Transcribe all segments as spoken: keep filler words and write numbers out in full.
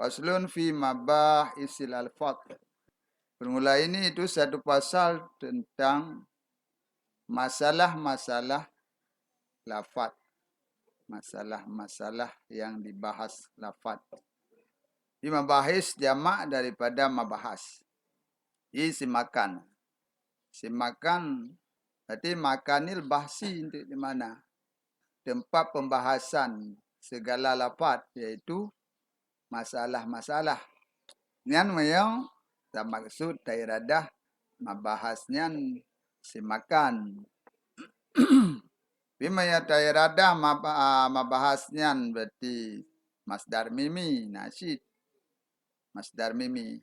Faslun fi mabahisil alfadz. Formula ini itu satu pasal tentang masalah-masalah lafadz. Masalah-masalah yang dibahas lafadz. Di mabahis jamak daripada mabahas. Di simakan. Simakan, berarti makanil bahsi untuk di mana? Tempat pembahasan segala lafadz, yaitu masalah-masalah. Nyan meunyoe tamaksud tairadah mabahas nyan simakan. Tapi meunyoe tairadah maba-, mabahas nyan berarti masdar mimi, na cit. Masdar mimi.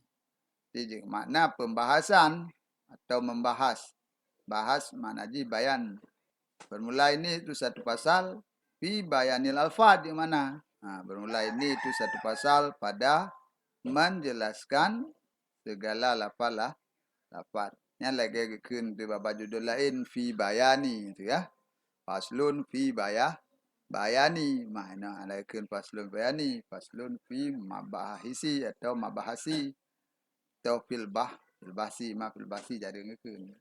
Jadi, makna pembahasan atau membahas. Bahas makna jih bayan. Formula ini itu satu pasal fi bayanil alfadz, di mana? Ha, formula ini itu satu pasal pada menjelaskan segala lafaz lah, lafaz. Nyan lagée geukheun di bak judul laén fi bayani tu ya. Faslun fi baya-, bayani. Makna lagée geukheun faslun bayani, faslun fi mabahisi atau mabahasi. Atau fil bah-, fil bahsi, ma fil bahsi jadi geukheun.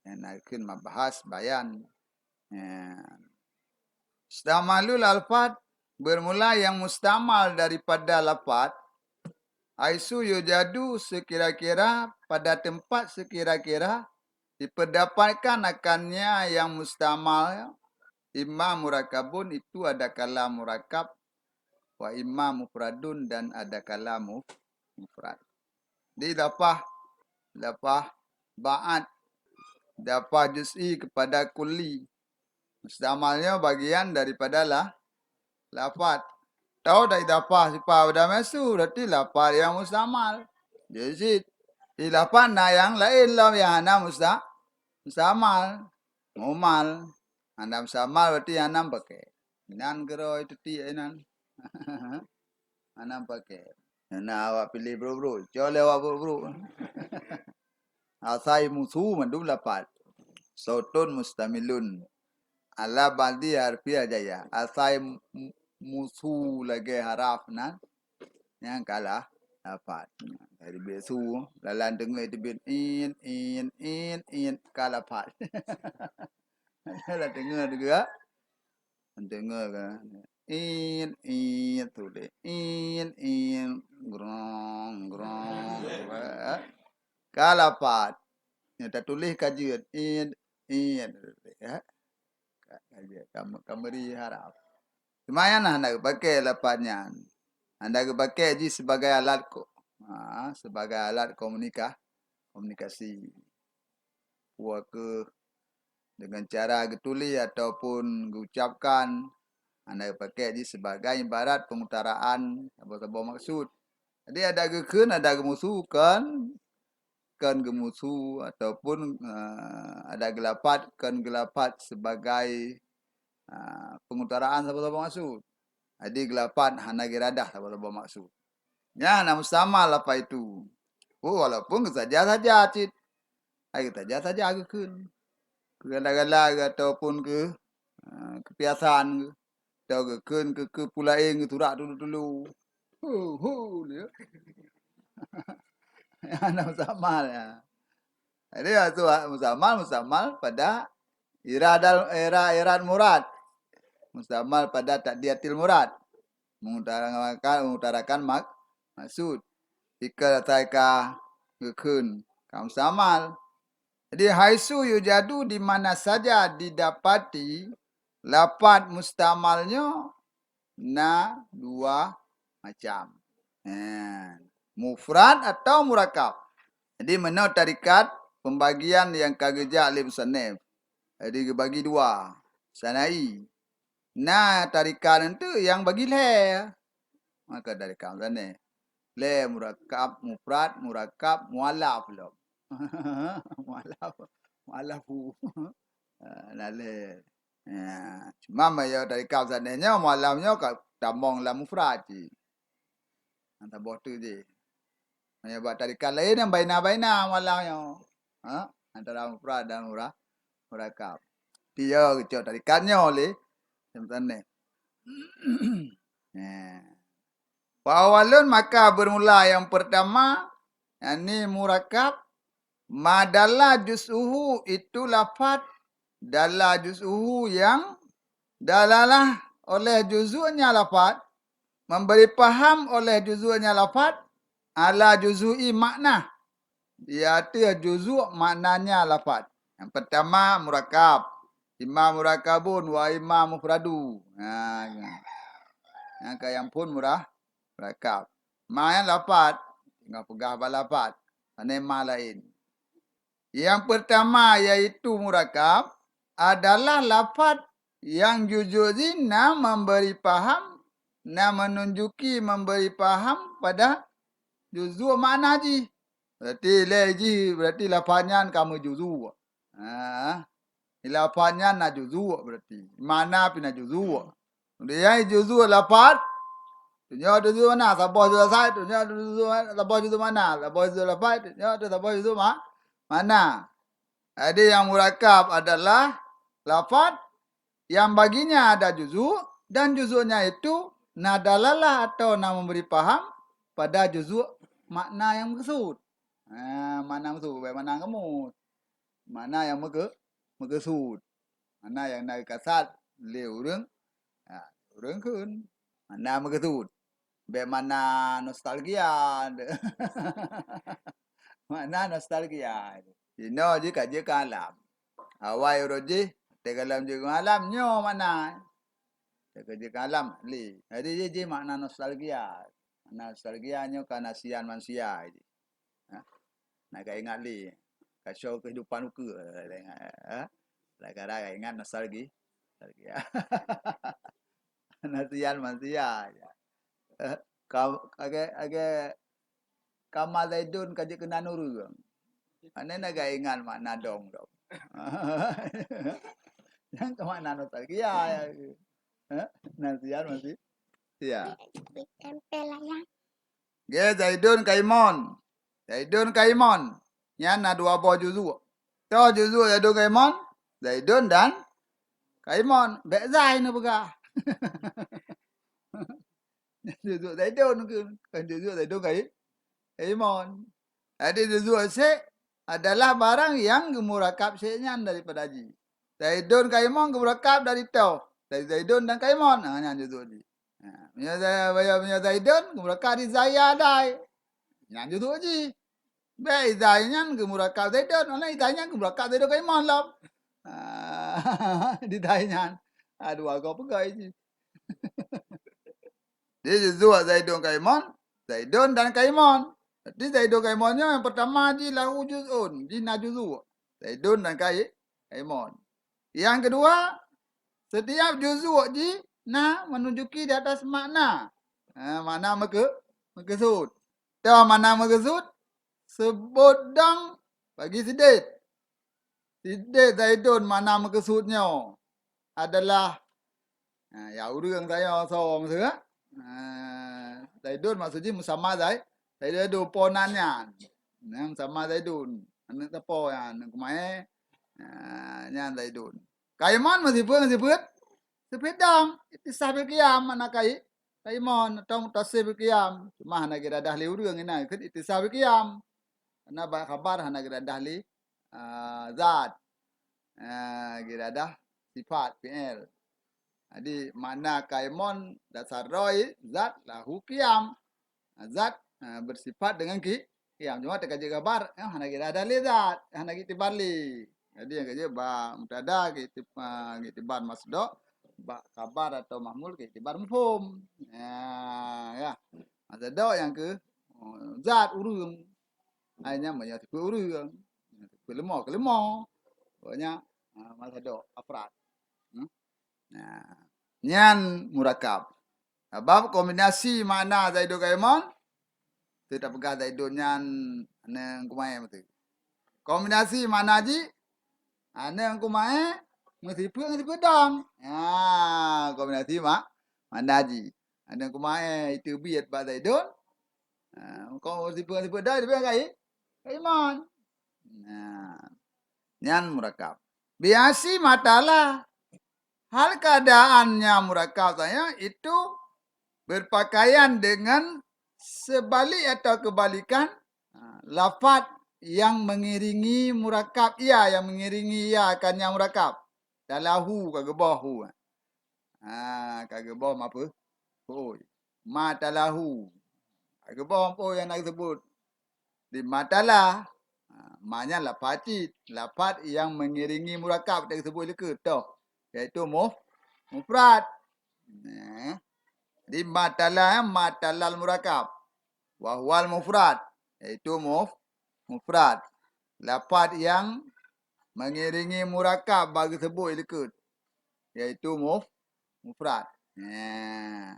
Nyan geukheun mabahas bayan. Ya. Mustamalul alfadz, bermula yang mustamal daripada lafadz, haitsu yujadu, sekira-kira, pada tempat sekira-kira, diperdapatkan akannya yang mustamal, imma murakabun, itu ada kala murakab, wa imma mufradun, dan ada kala muf-, mufrad. Di idhafah, idhafah ba'ad, idhafah juz'i kepada kulli. Mustamalnya bagian daripada la-, lafadz. Tau dah idhafah sifat pada masu, berarti lafadz yang mustamal. Jadi, di lafadz na yang laén lom yang hana musta-, mustamal. Muhmal. Hana mustamal berarti hana pakai. Nan keurôi teuti ai nan. Hana pakai. Na awak piléh brok-brok, cok lé awak brok-brok. Asai musu mandum lafadz. Sautun mustamilun ala ba'di harfi hajaya. Asai mu-, musu lagée haraf nan nyang ka lafadz. Dari bisu, lalan teungoh teubiet in, in, in, in, ka lafadz. Lalan teungoh juga. Deungoe kan. In, in, tuléh. In, in, grong, grong. Ka lafadz. Nyoe tatuléh ka jeuet. In, in. Ya. Ka, ka jeuet. Ka, ka meuri haraf. Cuma nyan hana geupaké lafadz nyan. Hana geupaké jih sibagai alat ko-, ha, sibagai alat komunika-, komunikasi. Peue keuh deungon cara geutuléh ataupun geuucapkan, hana geupaké jih sibagai ibarat peungutaraan saboh-saboh maksud. Jadi, ada geukheun, ada geumusu, kon, kon geumusu ataupun, eh, ada geulafat, kon geulafat sibagai, eh, peungutaraan saboh-saboh maksud. Jadi, geulafat hana geuradah saboh-saboh maksud. Nyan na mustamal lafaz itu. Oh, walaupun geusaja-saja cit. Ai geusaja-saja geukheun. Keu gala-gala ataupun keu, eh, keupiasan geu-, atau geukheun keu, keu peue laén geusurak tulu-tulu. Hu, hu, dia. Hana mustamal, ya. Jadi, itu mustamal, mustamal pada iradal, ira-, irad murad. Mustamal pada takdiyatil murad. Mengutarakan, mengutarakan mak-, maksud. Jika asai ka geukheun, ka mustamal. Jadi, haitsu yujadu, di mana saja didapati, lafaz mustamalnya na dua macam. Eh, mufrad atau murakab. Jadi, meunoe tarikat pembagian nyang ka geujak lé musannif. Jadi, geubagi dua. Sanai. Na tarikat eunteuk nyang bagi lhée. Maka tarikat musannif. Lhée murakab, mufrad, murakab, mualaf lom. Mualaf. Mualafu. Ah, na lhée. Ya, cuma meunyoe tarikat musannif nyoe, mualaf nyoe ka tamong lam mufrad cit. Nyang saboh teuk jih. Meunyoe bak tarikat laén nyang baina-baina mualaf nyoe. Ha? Antara mufrad dan mura-, murakab. Tapi ya, geucok tarikat nyoe lé musannif. Ya. Fa awwalun, maka bermula yang pertama, yakni murakab, ma dalla juz'uhu, itu lafad dalla juz'uhu yang dalalah oleh juzuknya lafad, memberi paham oleh juzuknya lafad, ala juzui makna, di ateueh juzuk maknanya lafad. Yang pertama murakab, imma murakabun wa imma mufradu. Ha, nyan. Nyang ka yang phon murah, murakab. Ma nyan lafad, tinggai peugah bak lafad. Pane ma laén. Yang pertama yaitu murakab adalah lafad yang juzuk jih na memberi paham, na menunjuki memberi paham pada juzuk makna jih. Berarti lé jih, berarti lafad nyan ka meujuzuk. Ha, lafad nyan na juzuk berarti. Makna pih na juzuk. Kemudian juzuk lafad, tunyok juzuk makna, saboh juzuk lafad, tunyok juzuk ma-, saboh juzuk makna, saboh juzuk lafad, tunyok saboh juzuk ma-, makna. Jadi yang murakab adalah lafad yang baginya ada juzuk dan juzuknya itu na dalalah atau na memberi paham pada juzuk makna yang meukeusut. Ha, makna meukeusut, bukan makna kamus. Makna yang meuke-, meukeusut. Makna yang na geukasat lé ureuëng, ha, ureuëng kheun. Makna meukeusut. Bék makna nostalgia. Makna nostalgia. Inoe jih ka jeuet keu alam. Awai uroe jih, teuka lom jeuet keu alam, nyoe makna. Teuka jeuet keu alam, lé. Jadi jih, jih makna nostalgia. Makna nostalgia nyoe ka na sian manusia jih. Ha? Na ka ingat lé. Ka show kehidupan ukeue, ha? Gara-gara ka ingat nostalgi-, nostalgia. Na sian manusia. Eh, ka, age, age, kama Zaidun ka jeuet keunan ureuëng. Ane na ka ingat makna dong dong. Nyang ka makna nostalgia. Eh? Na sian manusia. Tempel lah, ya. Ge Zaidun Kaimon. Zaidun Kaimon. Nyan na dua boh juzuk. Toh juzuk Zaidun Kaimon? Zaidun dan Kaimon. Bék Zai neupeugah. Juzuk Zaidun ke? Kan juzuk Zaidun Kai-, Kaimon. Jadi juzuk syekh adalah barang yang geumurakab syekh nyan daripada jih. Zaidun Kaimon geumurakab dari toh. Dari Zaidun dan Kaimon. Ha, nyan juzuk jih. Ha, meunyoe Za-, meunyoe Zaidun geumurakab di Zaya dai. Nyan juzuk jih. Bék Zai nyan geumurakab Zaidun, oleh Zai nyan geumurakab Zaidun Kaimon lom. Ha, di Zai nyan. Aduh, agoe peugah jih. Di juzuk Zaidun Kaimon, Zaidun dan Kaimon. Jadi Zaidun Kaimon nyoe yang pertama jih lahu juz'un, jih na juzuk. Zaidun dan Kai-, Kaimon. Yang kedua, setiap juzuk jih na menunjuki di atas makna. Ha, makna meuke-, meukeusut. Toh makna meukeusut, seubot dong bagi sideh. Sideh Zaidun makna meukeusut nyoe adalah, ha, ya ureuëng tanyoe soe maksud, ha? Ha, Zaidun maksud jih musamma Zai-, Zaidun po nan nyan. Nyan musamma Zaidun. Aneuëk sapo nyan, aneuëk Kumae. Ha, nyan Zaidun. Kaimon meusifeuet, meusifeuet. Sifeuet dong, itisaf bil qiyam makna kai-, Kaimon atau mutasif bil qiyam. Cuma hana geuradah lé ureuëng inan kheun itisaf bil qiyam. Karena bak khabar hana geuradah lé, ah, zat. Ah, geuradah sifat fi'il. Jadi makna Kaimon dasar roh zat lahu qiyam. Zat, ah, bersifat dengan ki-, qiyam. Cuma teuka jeuet khabar, eh, hana geuradah lé zat, hana geutibar lé. Jadi nyang ka jeuet bak mubtada geitib-, ah, geitibar masdar, bak khabar atau mahmul geitibar mafhum. Ya, ya. Masdar nyang keu, oh, zat ureuëng. Ai nyan meunyoe sifeuet ureuëng. Sifeuet leumo keu leumo. Pokoknya, ah, masdar afrad. Hmm? Nah, nyan murakab. Sabab kombinasi makna Zaidun Kaimon, teuka peugah Zaidun nyan aneuëk Kumae meuti. Kombinasi makna jih, aneuëk Kumae meusifeuet ngon sifeuet dong. Ya, kombinasi mak-, makna jih. Aneuëk Kumae iteubiet bak Zaidun. Ha, ko sifeuet ngon sifeuet dong iteubiet kai-, Kaimon. Nah, nyan murakab. Biasi matalah. Hal keadaannya murakab saya itu Berpakaian dengan sebalik atau kebalikan, ha, lafaz yang mengiringi murakab ya, yang mengiringi ya kan nyang murakab. Talahu ka geuboh hu. Ha, ka geuboh ma peue? Oi. Ma talahu. Ka geuboh oi nyang na geusebut. Di ma tala. Ha, ma nyan lafaz cit, lafaz yang mengiringi murakab teuseubut likot toh, yaitu muf-, mufrad. Nah, di ma tala, ma talal murakab. Wa huwal mufrad, yaitu muf-, mufrad. Lafaz yang mengiringi murakab bak geuseubut likot, yaitu muf-, mufrad. Nah.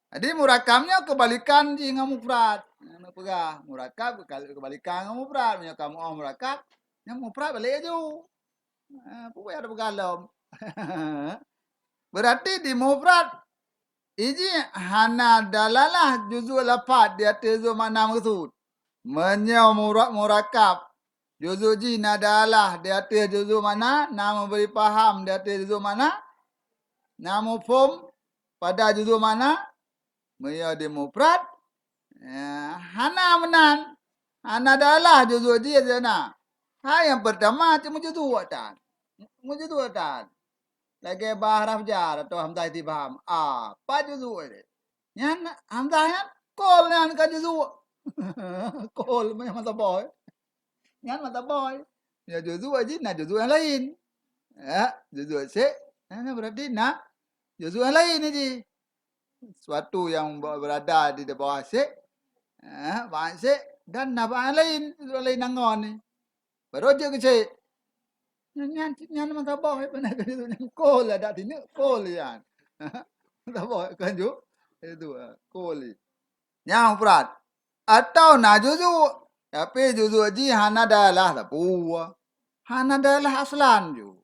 Jadi murakab nyoe keubalikan jih ngon mufrad. Nyoe peugah, murakab keu-, keubalikan ngon mufrad. Meunyoe kamoe murakab, nyan mufrad balek laju. Ha, peue payah tapeugah lom. Berarti di mufrad, iji hana dalalah juzuk lafaz di ateueh juzuk makna meukeusut. Meunyoe mura-, murakab, juzuk jih na dalalah di ateueh juzuk makna, na meubri paham di ateueh juzuk makna, na muphom pada juzuk makna, meunyoe di mufrad, eh, hana meunan, hana dalalah juzuk jih di na. Hai nyang peurtama cit meujuzuk tan. Meujuzuk tan. Lagèe ba haraf jar atau hamzah istifham. A, pat juzuk jih? Nyan hamzah nyan kol nyan ka juzuk. Kol meunyoe masa boh. Nyan mata boy. Ya juzuk jih na juzuk nyang laén. Ya, juzuk sik, nah, berarti na juzuk nyang laén jih. Sesuatu yang be-, berada di bawah sik, eh, bak sik, dan na bak nyang laén, juzuk nyang laén na ngon ni. Baru jeuet keu sik. Nyan, nyan, nyan mata boy, beuna keu juzuk nyang kol, adak sineuk kol nyan. Mata boy, kan ju? Itu, eh, kol ni. Nyang mufrad. Atau na juzuk, tapi juzuk jih hana dalalah sapeue. Hana dalalah aslan ju.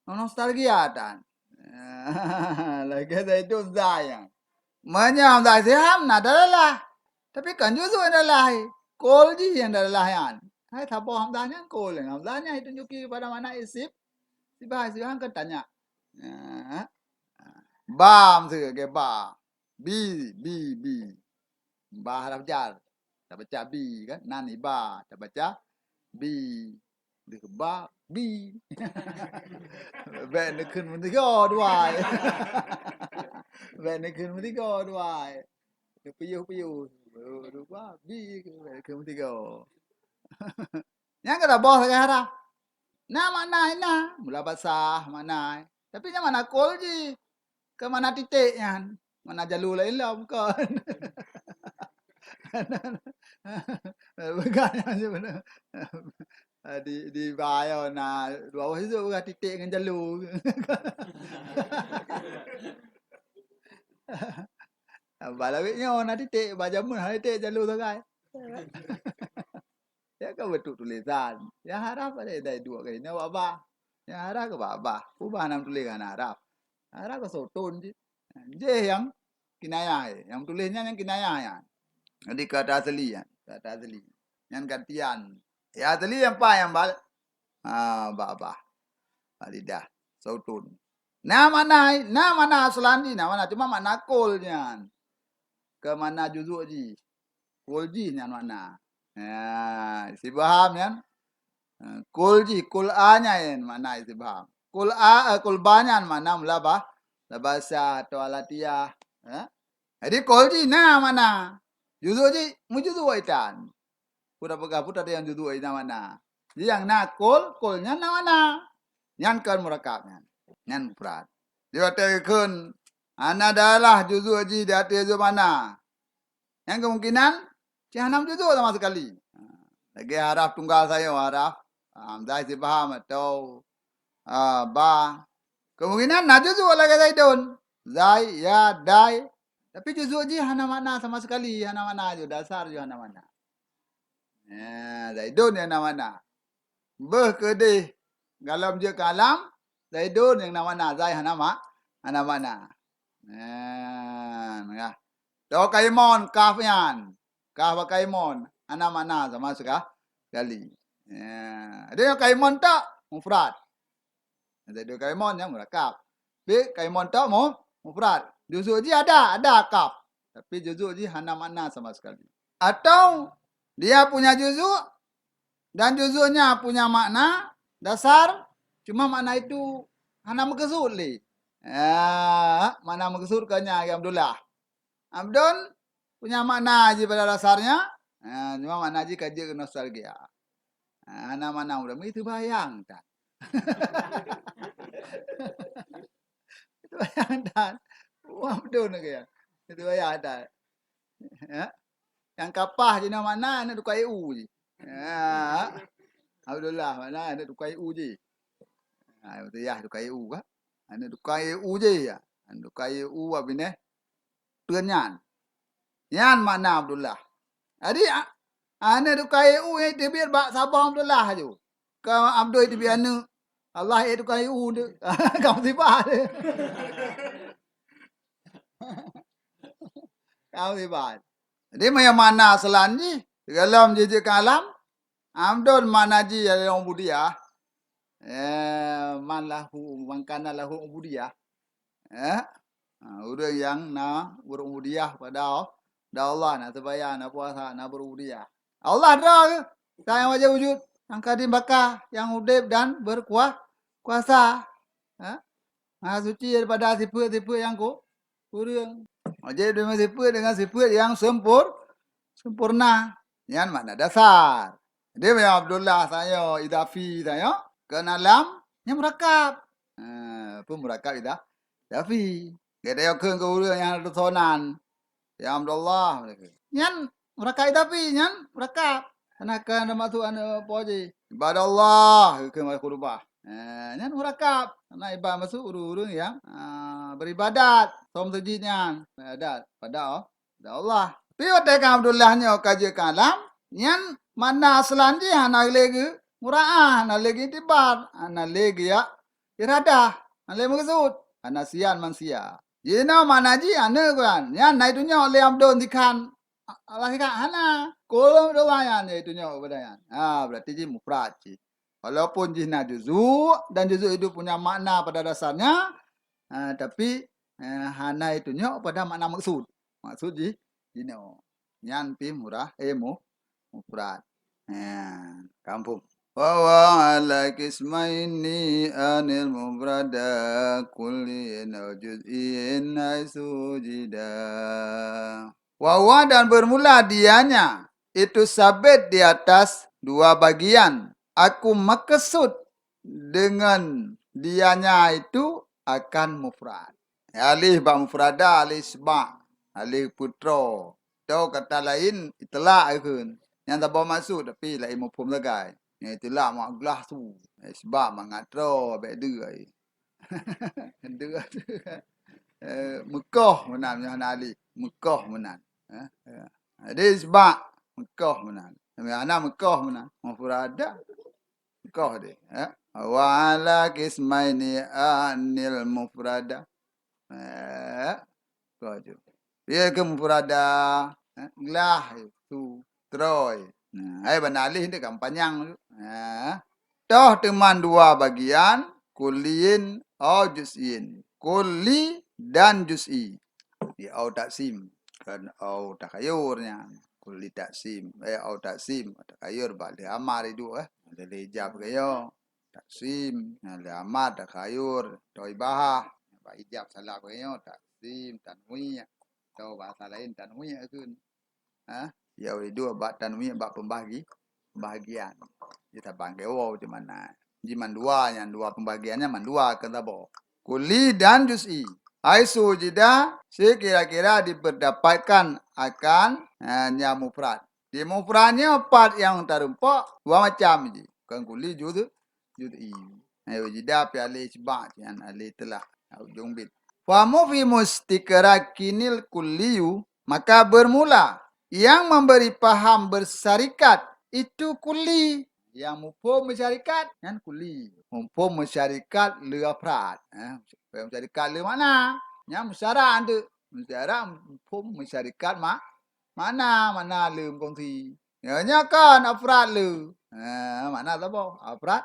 Nostalgia tan. Lagèe Zaidun zai nyan. Meunyoe hamzah istifham na dalalah. Tapi kan juzuk nyang dalalah. Kol jih nyang dalalah nyan. Hai saboh hamzah nyan kol. Hamzah nyan ditunjuki pada makna isim. Sibah, sibah kan tanya. Ba, miseue lagèe ba. Bi, bi, bi. Ba haraf jar. Tabaca bi kan? Nan iba, tabaca bi. Deuh ba, bi. Bèk neukheun meusigoe dua. Bèk neukheun meusigoe dua. Neupiôh-piôh. Deuh ba, bi, bèk neukheun meusigoe. Nyan ka taboh sagai haraf. Na makna na, mula basah makna. Tapi nyan makna kol jih. Keu makna titék nyan. Makna jalu laén lom kon. Peugah nyan sebenarnya. Di, di bayo na dua boh sizo peugah titék ngon jalu. Ba lawét nyoe na titék, ba jameun hana titék jalu sagai. Ya ka beutôi tulisan. Nyang haraf ada dai duek kali nyoe bak bah. Nyang haraf keu bak bah. Ubah nam tuléh hana haraf. Haraf keu soton jih. Jih nyang kinayah, eh. Nyang tuléh nyan nyang kinayah nyan. Jadi kata asli nyan. Kata asli. Nyan gantian. Ya asli nyang pa nyang bal. Ha, bak bah. Bak lidah. Soton. Na makna, na makna aslan jih, na makna. Cuma makna kol nyan. Keu makna juzuk jih. Kol jih nyan makna. Ya, istifham nyan. Ha, kol jih, kol a nyan makna istifham. Kol a, eh, kol ba nyan makna mula bah, la basah atau alatiah. Ha? Jadi kol jih na makna. Juzuk jih, meujuzuk itan. Peue tapeugah, peue tadi nyang juzuk na makna. Jih nyang na kol, kol nyan na makna. Nyan kon murakab nyan. Nyan mufrad. Di watèe geukheun, hana dalalah juzuk jih di ateueh juzuk makna. Nyan kemungkinan cit hana meujuzuk sama sekali. Lagèe haraf tunggal sayoe, haraf, ah, hamzah istifham atau, ah, ba. Kemungkinan na juzuk lagèe Zaidun. Zai, ya, dai. Tapi juzuk jih hana makna sama sekali, hana makna ju, dasar ju hana makna. Ya, Zaidun nyang na makna. Beuh keudeh galom jeuet keu alam, Zaidun nyang na makna, zai hana mak-, hana makna. Nah, nah. Toh kaimon, kaf nyan. Kaf bak kaimon, hana makna sama seka-, sekali. Nah, ada nyang kaimon tak? Mufrad. Zaidun kaimon nyan murakab. Tapi kaimon tak mu-, mufrad. Juzuk jih ada, ada kaf. Tapi juzuk jih hana makna sama sekali. Atau dia punya juzuk dan juzuknya punya makna dasar, cuma makna itu hana meukeusut lé. Ya, makna meukeusut keu nyan, ya Abdullah. Abdon punya makna jih pada dasarnya, ha, cuma makna jih ka jeuet keu nostalgia. Ha, hana makna mudah. Itu bayang tan. Itu bayang tan. Wah, Abdon ke ya. Itu bayang tan. Ya. Nyang kapah jih na makna aneuk tukang E U jih. Ya. Abdullah makna aneuk tukang E U jih. Ha, beutôi yah tukang E U kan? Aneuk tukang E U jih ya. Aneuk tukang E U abineh peue nyan. Nyan makna Abdullah. Jadi, a-, aneuk tukang E U nyang teubiet bak saboh Abdullah aju. Ka Abdul teubiet aneuk. Allah e tukang E U tu. Kamu tiba. Kamu tiba. Jadi, maya makna seulan jih, dalam jijik kalam, Abdon makna jih ya ubudiyah. Eh, man lahu, man kana lahu ubudiyah. Eh? Ha, ureuëng nyang na berubudiyah pada, pada Allah, na seumayang, na puasa, na berubudiyah. Allah droe, nyang wajéb wujud, nyang kadim baka, nyang udeb dan berkuah-, kuasa. Eh? Maha suci daripada sifeuet-sifeuet nyang ku-, kureueng. Wajéb deungon sifeuet, deungon sifeuet nyang sempur-, sempurna. Nyan makna dasar. Jadi, meunyoe Abdullah tanyoe idafi tanyoe, keu alam, nyan murakab. Ha, peue murakab ida-, idafi. Gata yakheun keu ureuëng nyang hana teusonan. Ya Abdullah, nyan murakab idafi, nyan murakab. Karena kan ada maksud aneuk po jih. Ibadallah, keu khutbah. Ha, nyan murakab. Karena ibadat maksud ureuëng-ureuëng nyang, ha, beribadat. Som seujid nyan. Ibadat pada, pada Allah. Tapi watée ka Abdullah nyoe ka jeuet keu alam, nyan makna aslan jih hana lé geu-, muraah, hana lé geu-, itibar, hana lé geu-, iradah, hana lé meukeusut, hana siat manusia. Jinoe makna jih aneuk kan, nyan na itunyok lé Abdon dikhan. Allah dikhan hana. Kolom doa nyan na itunyok kepada nyan. Ha, berarti jih mufrad jih. Walaupun jih na juzuk dan juzuk itu punya makna pada dasarnya, ha, tapi, eh, hana itunyok pada makna maksud. Maksud jih jinoe. Nyan pih murah, eh, mu-, mufrad. Ha, kampung. Wa huwa ala qismaini anil mufrada kulliyin aw juz'iyin haitsu jida. Wa huwa dan bermula dianya itu sabit di atas dua bagian. Aku meukeusut dengan dianya itu akan mufrad. Alih bak mufrada, alih isbat, alih peutroe. Atau kata lain, itlaq kheun. Nyan saboh maksud, tapi laén muphom sagai. Nyan itlaq mak glah su. Isbat mangat troe, abék deuh ai. Deuh, eh, meukoh meunan, nyan hana alih. Meukoh meunan. Eh, eh. Jadi isbat, meukoh meunan. Hana meukoh meunan. Mufrada. Koh deh, eh. Wa ala qismaini anil mufrada. Eh, koh ju. Dia ke mufrada, eh, glah, su, troe. Nah, ai bana alih dia kan panyang tu. Nah, toh teuma dua bagian, kulliyin au juz'iyin. Kulli dan juz'i. Di au taksim. Kan au takhayur nyan. Kulli taksim. Eh, au taksim. Takhayur bak lheueh amar iduek, eh. Lheueh ijab keu nyoe. Taksim. Nyan lheueh amar takhayur. Toh ibahah. Bak ijab salah keu nyoe. Taksim, tanwi'. Toh bahasa laén tanwi' kheun. Ha? Ya, iduek bak tanwi', bak pembahagi-, pembahagian. Di tabang geuwoe di mana. Ji mandua nyan, dua pembagian nyan mandua keu saboh. Kulli dan juz'i. Haitsu jida, sekira-kira diperdapatkan akan, eh, nya mufrad. Di mufrad nyoe pat nyang tarumpok dua macam ji. Kon kulli juz-, juz'i. Ayo jida pi alih isbat nyan alih telah. Ujong bit. Fa mufhimu istiqrakinil kulliyu, maka bermula yang memberi paham bersyarikat itu kulli. Yang muphom bersyarikat nyan kulli. Muphom bersyarikat le afrad. Eh, bersyarikat le makna. Nyan musyarak tu. Musyarak muphom bersyarikat mak, makna, makna le meukonsi. Nyoe nyan kan afrad le. Ha, makna saboh? Afrad,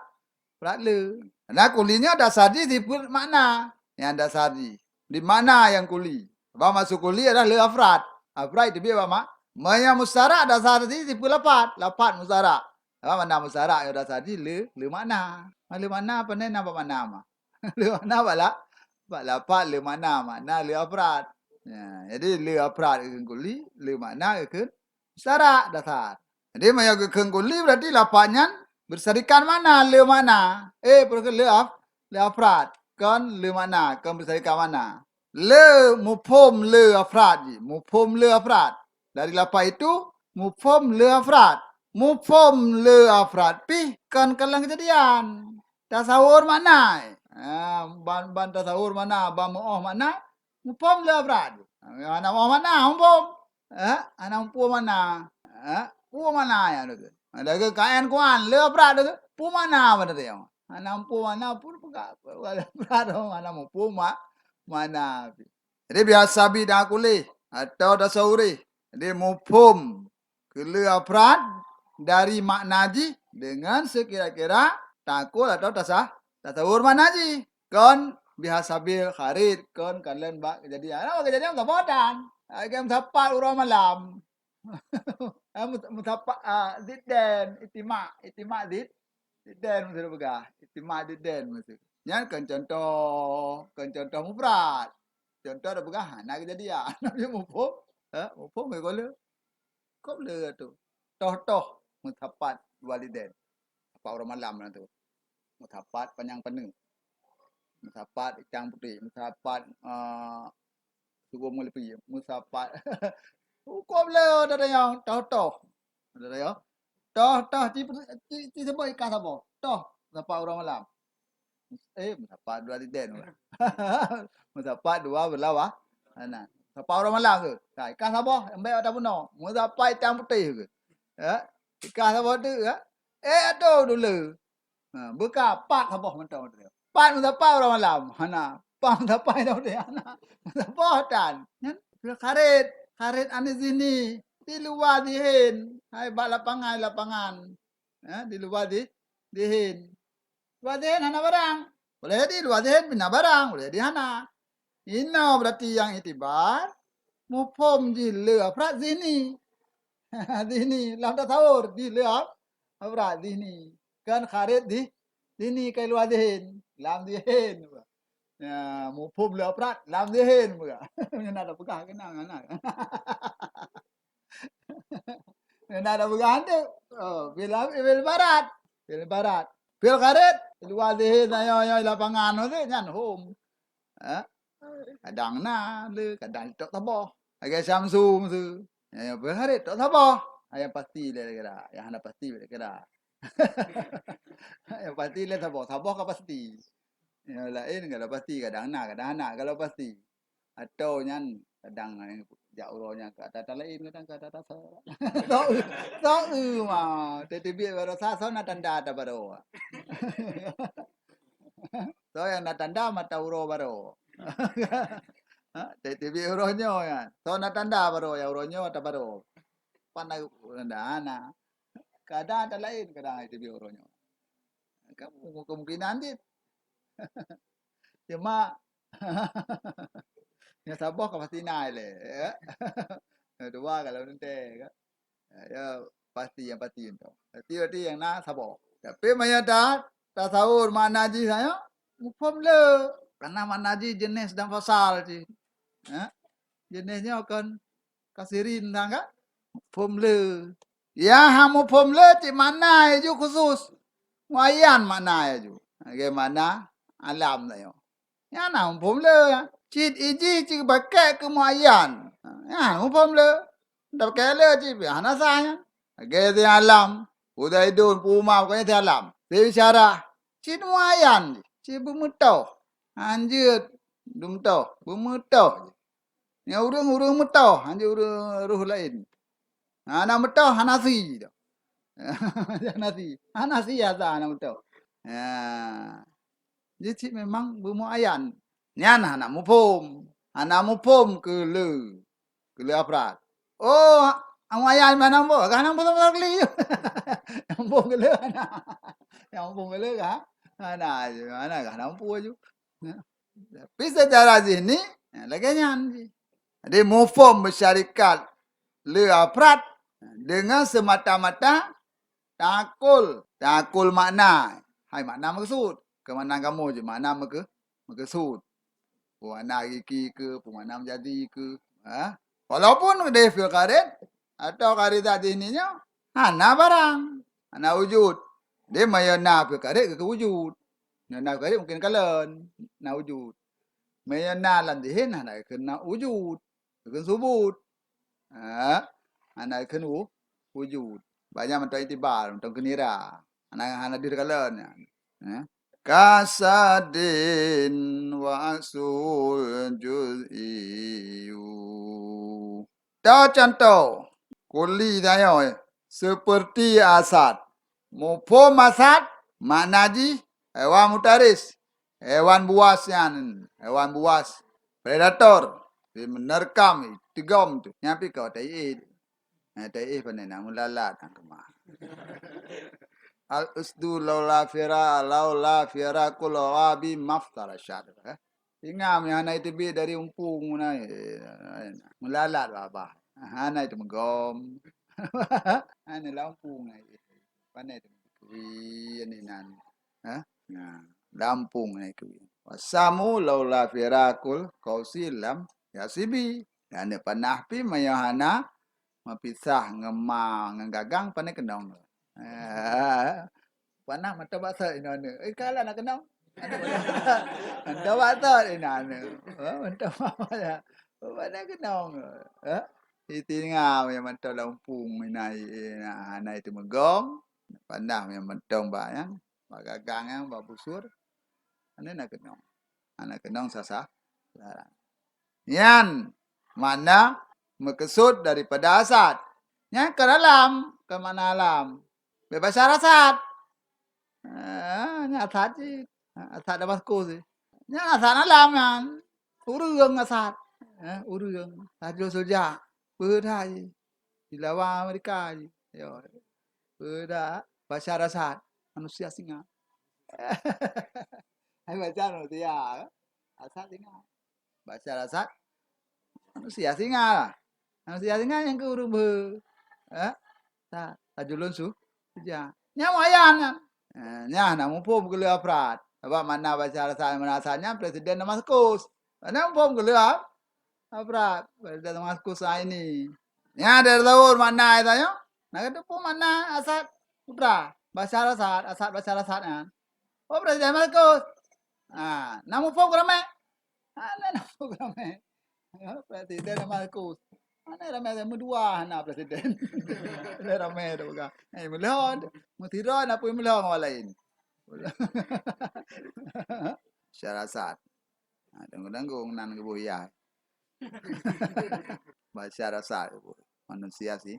afrad le. Nah, kulli nyoe dasar jih sifeuet makna. Nyang dasar jih. Di makna nyang kulli. Sabab maksud kulli adalah le afrad. Afrad teubiet bak ma-, meunyoe musyarak dasar jih sipeue lapat, lapat musyarak. Sabab makna musyarak nyang dasar jih le, le makna. Le makna pane na bak makna ma? Le makna bak la-, bak lapat le makna, makna le afrad. Ya, jadi le afrad geukheun kulli, le makna geukheun musyarak dasar. Jadi meunyoe geukheun kulli, berarti lapat nyan bersarikan makna, le makna. Eh, peue geukheun le af-, le afrad, kon le makna, kon bersarikan makna. Le muphom le afrad jih, muphom le afrad. Dari lapat itu, muphom le afrad. Muphom le afrad pih kon kalon keujadian. Tasawur makna. Ha, ban, ban tasawur makna, ban meu'oh makna, muphom le afrad. Hana meu'oh makna, muphom. Ha, hana muphom makna. Ha, peue makna nyan lagèe. Lagèe kaén kuan, le afrad lagèe. Peue makna bak teurimong? Hana muphom makna, peue peugah, peugah le afrad, hana muphom ma-, makna. Jadi bihasabi dan kulli atau tasawuri. Jadi muphom keu le afrad dari makna jih deungon seukira-kira takul atau tasa-, tasawur makna jih. Kon bihasabil kharid, kon kalon bak keujadian. Bak keujadian ka boh tan. Lagèe meusapat uroe malam. Ah, mus-, musapat, ah, ziddan, itimak, itimak zid-, ziddan maksud peugah. Itimak ziddan maksud. Nyan kon contoh, kon contoh mufrad. Contoh tapeugah hana keujadian. Tapi muphom, eh, muphom lé gohlom. Kok le tu? Toh-toh musapat walidain. Sapat uroe malam lah tu. Musapat panyang paneuk. Musapat icang putéh, musapat, eh, sugoe meuleupie, musapat. Hukôm le dada nyang toh-toh. Dada nyang toh-toh ci, ci, ci sebut ikan saboh. Toh, sapat uroe malam. Eh, musapat dua liden. Musapat dua beulawa. Nah, sapat uroe malam tu. Nah, ikan saboh, embek ata bunoe. Musapat icang putéh tu. Ya, ikan saboh tu, ya. Eh, aduh, dulu. Ha, beuka pat saboh mantong tu. Pat meusapat uroe malam. Hana. Pat meusapat uroe malam. Hana. Meusapat tan. Nyan, kharid. Kharid anil zihni. Di luwa zihin. Hai bak lapangan, lapangan. Ha, di luwa zi-, zihin. Luwa zihin hana barang. Boleh jadi luwa zihin pih na barang. Boleh jadi hana. Inoe berarti nyang iktibar. Muphom jih le afrad zihni. Zihni. Lam tasawur jih le af-, afrad zihni. Kan kharid di, zihni kai luwa zihin, lam zihin. Ya, muphom le afrad, lam zihin buka. Nyan ada peugah keunan, anak. Nyan ada peugah tu. Oh, fil, fil ibarat. Fil ibarat. Fil kharid, luwa zihin, ayo, ayo, lapangan tu, nyan hom. Ha? Kadang na le, kadang tok saboh. Lagèe Syamsu tu. Ya, ya, berharap tok saboh. Ha, nyang pasti le kira. Nyang hana pasti le kira. Nyang pasti le saboh. Saboh ka pasti. Nyang laén kalau pasti, kadang na, kadang hana kalau pasti. Atau nyan kadang jak uroe nyan ka ata-ata laén, kadang ka ata-ata sa-, so-, so-, ma. Teubiet baroe sa, so na tanda ata baroe. So nyang na tanda mata uroe baroe. Ha, teubiet uroe nyoe nyan. So na tanda baroe, ya uroe nyoe ata baroe. Pan na tanda na. Kadang ata laén, kadang teubiet uroe nyoe. Kan kemungkinan cit. Cuma, nyang saboh ka pasti na ilèe, ya. Nyang dua kalau teuntèe, kan. Ya, pasti, nyang pasti tu. Berarti, berarti nyang na saboh. Tapi meunyo ta-, tasawur makna jih nyan, muphom le. Karena makna jih jeunèh dan fasal jih. Ya. Jeunèh nyoe kon kasirin sang ka muphom le. Ya, ha muphom le cit makna laju khusus. Muayyan makna laju. Bagaimana alam tanyoe. Nyan na muphom le. Cit ijih cit pakèk keu muayyan. Nyan muphom le. Dak pakèk le cit pih hana sah nyan. Lagèe si alam, Zaidun, Puma, pokoknya si alam. Si bicara, cit muayyan, cit beumeutoh. Hanjeuet beumeutoh, beumeutoh. Nyang ureueng, ureueng meutoh, hanjeuet ureueng roh laén. Hana meutoh, hana si. Hana si. Hana si asa hana meutoh. Ya. Jadi cit memang beumuayyan. Nyan hana muphom. Hana muphom keu le. Keu le afrad. Oh, muayyan hana muphom. Hana muphom sama sekali. Nyang muphom keu le hana. Nyang muphom keu le ka hana. Hana, hana muphom laju. Ya. Tapi secara zihni, ya, lagèe nyan jih. Jadi, mufhom bersyarikat le afrad dengan semata-mata ta'akul, ta'akul makna. Hai makna meukeusut, keu makna kamoe jih makna meuke-, meukeusut. Peue makna hakiki keu, peue makna meujadi keu, ha? Walaupun di fi'il kharid atau kharidah zihni nyoe hana barang, hana wujud. Jadi, meunyoe na fi'il kharid geukheun wujud. Meunyoe na fi'il kharid mungkin kalon na wujud. Meunyoe na lam zihni hana geukheun na wujud. Geukheun subut. Ha? Hana geukheun wu-, wujud. Banyak mantong itibar, mantong keunira. Hana, hana deuh kalon nyan. Ha? Kasadin wa asul juz'iyu. Toh contoh, kulli tanyoe, seperti asad. Mufhom asad, makna jih, hewan mutaris. Hewan buas nyan, hewan buas. Predator. Di menerkam, tigom tu. Nyan pih kau tai éh. Eh, tai éh pandai na meulalat hang keumah. Al-usdu laula fira-, laula firakul ghabi maftarashat. Eh? Singa nyang hana iteubiet dari umpung na, eh, meulalat babah. Hana iteumegom. Hana lam umpung na, eh. Pandai iteumegom. Wih, ni nan. Ha? Nah, lam umpung na ikeu. Wasamu laula firakul kausi lam yasibi. Dan panah pih meunyoe hana meupisah ngon ma ngon gagang pandai keunong. Eh, panah mantong bak sot inoe. Eh, kala na keunong. Mantong bak sot inoe. Eh, mantong bak sot. Pandai keunong. Eh, itinga meunyoe mantong lam umpung inoe, eh, na hana iteumegom. Panah meunyoe mantong bak nyan. Bak gagang nyan, bak busur, hana na keunong. Hana keunong sasa. Nyan makna meukeusut daripada asad. Nyan kon alam, kon makna alam. Bak basyar asad. Ah, nyan asad cit. Ah, asad Damaskus cit. Nyan asad alam nyan. Ureuëng asad. Eh, ureuëng. Sajoh soja. Peue that jih. Dilawan Amerika jih. Yo. Peue that? Basyar Asad. Manusia singa. Hai Basyar manusia. Asad singa. Basyar Asad. Manusia singa lah. Manusia singa nyang keu ureuëng beu. Eh? Sa-, sajulun su-, suja. Nyan wayang nyan. Eh, nyan na muphom keu lheueh afrad. Sabab makna Basyar Asad, makna Asad nyan presiden Damaskus. Na muphom keu lheueh af-, afrad. Presiden Damaskus saat ini. Nyan ada tahun makna ayat nyoe. Na kateupeue makna Asad putra. Basyar Asad, Asad Basyar Asad nyan. Oh, presiden Damaskus. Ah, na muphom keu ramé. Hana na program, eh. Presiden Damaskus. Hana ramé, meudua hana presiden. Ramé tu peugah. Eh, meulhon. Meusira na pun meulhon orang lain. Syarasat. Ha, tanggung-tanggung nan geuboh yah. Basyar Asad geuboh. Manusia si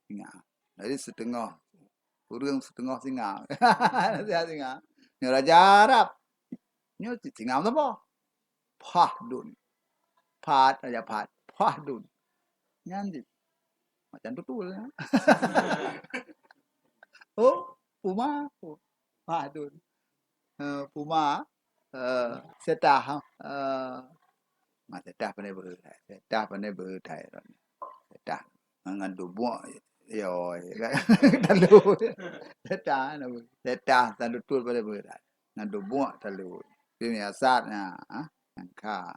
singa. Jadi siteungoh, ureuëng siteungoh singa. Singa. Nyoe raja Arab. Nyoe singa meusaboh. Pahdun. Phat, raja Phat. Pahdun. Nyan cit. Macam tutul, ya. Oh, puma. Oh, Pahdun. Eh, puma, eh, setah, eh, ma setah pandai beuheutai, setah pandai beuheutai. Setah ngon dubuek, yo, talu. Setah, setah talu tul pandai beuheutai. Ngon dubuek talu. Pih miasat nya, ha, nyang kha.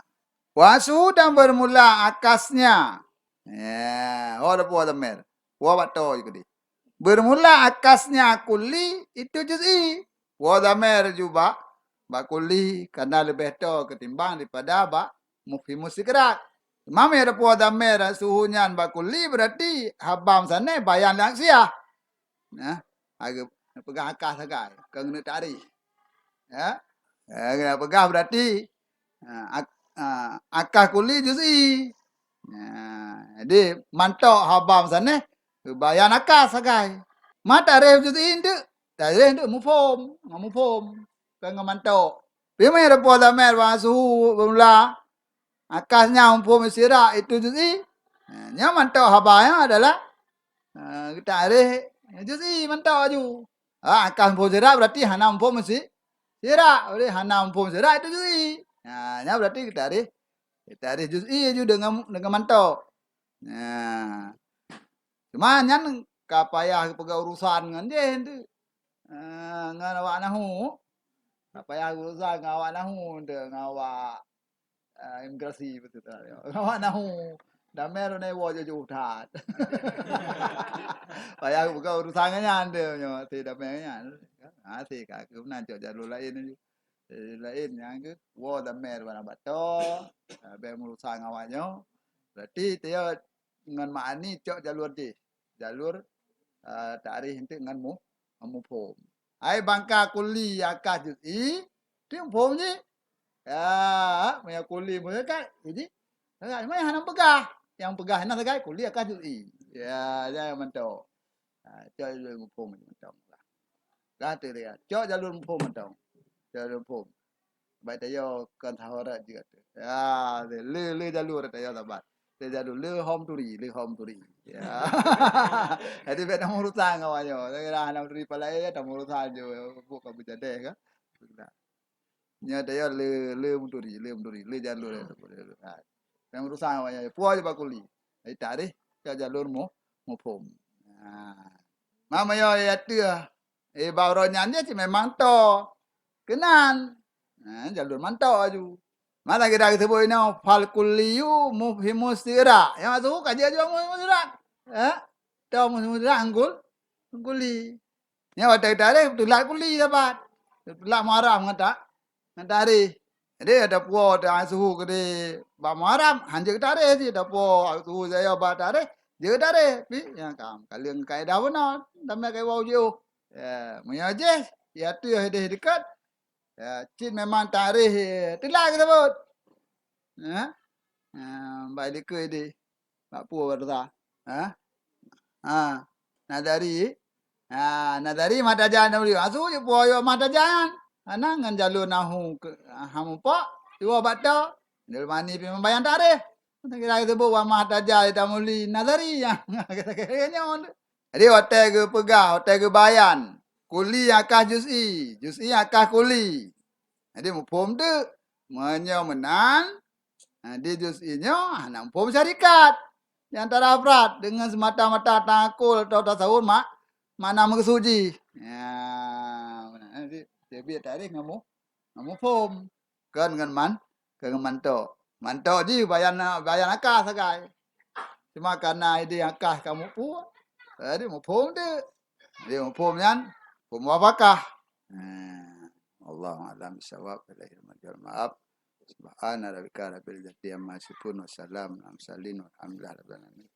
Wasu dan bermula akasnya. Ya, ho ada buah damer. Buah bak to je kedi. Bermula akasnya kulli itu juz'i. Wa dhamir ju bak, bak kulli kana leubeh toe keutimbang daripada bak mufhimus istigraq. Teuma meunyoe teupeue dhamir suhu nyan bak kulli, berarti haba meusaneh bayan lé aksiah. Nah, hareuem neupeugah akas sagai, kon keuneuk takrif. Ya. Ya, keuneuk peugah berarti, ha, ak-, ha, akas kulli juz'i. Ya, jadi mantok haba meusaneh bayan akas sagai. Ma takrif juz'i eunteuk, takrif eunteuk mufhom, ngon mufhom, kon ngon mantok. Pi meunyoe teupeue dhamir bak suhu bermula, akasnya mufhom istigraq itu juz'i. Ha, nyan mantok haba nyan adalah, ha, takrif juz'i mantok laju. Ha, akas mufhom istigraq berarti hana mufhom isi-, istigraq, berarti hana mufhom istigraq itu juz'i. Ha, nyan berarti takrif Takrih juz'i ju deungon, deungon mantok. Nah. Cuma nyan ka payah peugah urusan ngon jih tu. Ah, ngon awak nahu. Ka payah urusan ngon awak nahu tu, ngon awak, ah, imigrasi beutôi tu. Ngon awak nahu. Damé droeneuh woe jujur that. Payah peugah urusan ngon nyan tu nyoe, si damé nyan. Ha, si ka keunan cok jalur laén laju. Jadi laén nyang keuh, woe damé bak to, ah, bèk meurusak ngon awak nyoe. Berarti teuh ngon ma'ani cok jalur jih. Jalur, ah, takrih enteuk ngon mu-, ngon muphom. Ai bangka kulli akan juz'i, tu muphom jih. Ya, meunyo kulli muphom kan, jadi, sagai, meunyo hana peugah. Nyang peugah na sagai kulli akan juz'i. Ya, jangan mantok. Ha, cok jalur muphom mantong. Dah tu dia. Cok jalur muphom mantong. Cok jalur muphom. Baik tayo kon sahorat juga tu. Ya, le, le jalur tayo sabat. Le jalur, le hom turi, le hom turi. Ya. Jadi bèk na meurusan ngon awak nyoe. Saya kira hana turi palai ya, tak meurusan je. Buka bejadeh kan. Nyoe tayo le, le muturi, le muturi, le jalur. Ha. Nyang urusan awak nyan, puwoe je bak kulli. Jadi takrih ka jalur mu-, muphom. Ha. Mama yo ya teuh. Eh, bak uroe nyan je cit memang to. Keunan. Ha, jalur mantok laju. Malah kita sebut inoe fal kulliyu mufhimu sira. Nyang maksud ka jeuet jua mufhimu sira. Ha? To mufhimu sira anggul, kulli. Nyan watèe takrih teulat kulli sabat. Teulat Muharram ngon ta-, ngon takrih. Jadi ada puwoe teuh suhu keudeh bak Muharram, hanjeuet takrih cit. Ada puwoe suhu saya bak takrih, jeuet takrih. Pi nyang ka meukaleueng kaedah bunoe, damé kai wau jiôh. Ya, meunyo jih, ya teuh deh deukat. Ya, cit memang takrih teulat geusebut. Ha? Ha, bai likui deh. Bak puwoe baroesa. Ha? Ha. Nazari. Ha, nazari mata jan na uliu. Asu je puwoe yo mata jan. Ana ngon jalur nahu ke, ha, mupok, iwoe bak to. Dul mani pi membayang takrih. Kira sebut wa mata jan tamuli nazari. Ya. Kira nyoe. Jadi watèe geupeugah, watèe geubayan, kulli akan juz'i, juz'i akan kulli. Jadi muphom teuk. Meunyo meunan, ha, di juz'i nyoe hana muphom syarikat di antara afrad deungon semata-mata tangakul atau tasawur mak-, makna meukeusud jih. Ya, meunan. Jadi, jadi takrih ngon mu-, ngon muphom. Kon ngon man-, kon ngon mantok. Mantok jih bayan, bayan akan sagai. Cuma karena ide akan kamu pun, jadi muphom teuk. Jadi muphom nyan, muphom muwafaqah. Ha. Wallahu a'lam bissawab. Ilaihi marji'ul ma'ab. Subhana rabbika rabbil izzati amma yasifun. Wassalamun alal mursalin. Walhamdulillahi rabbil alamin.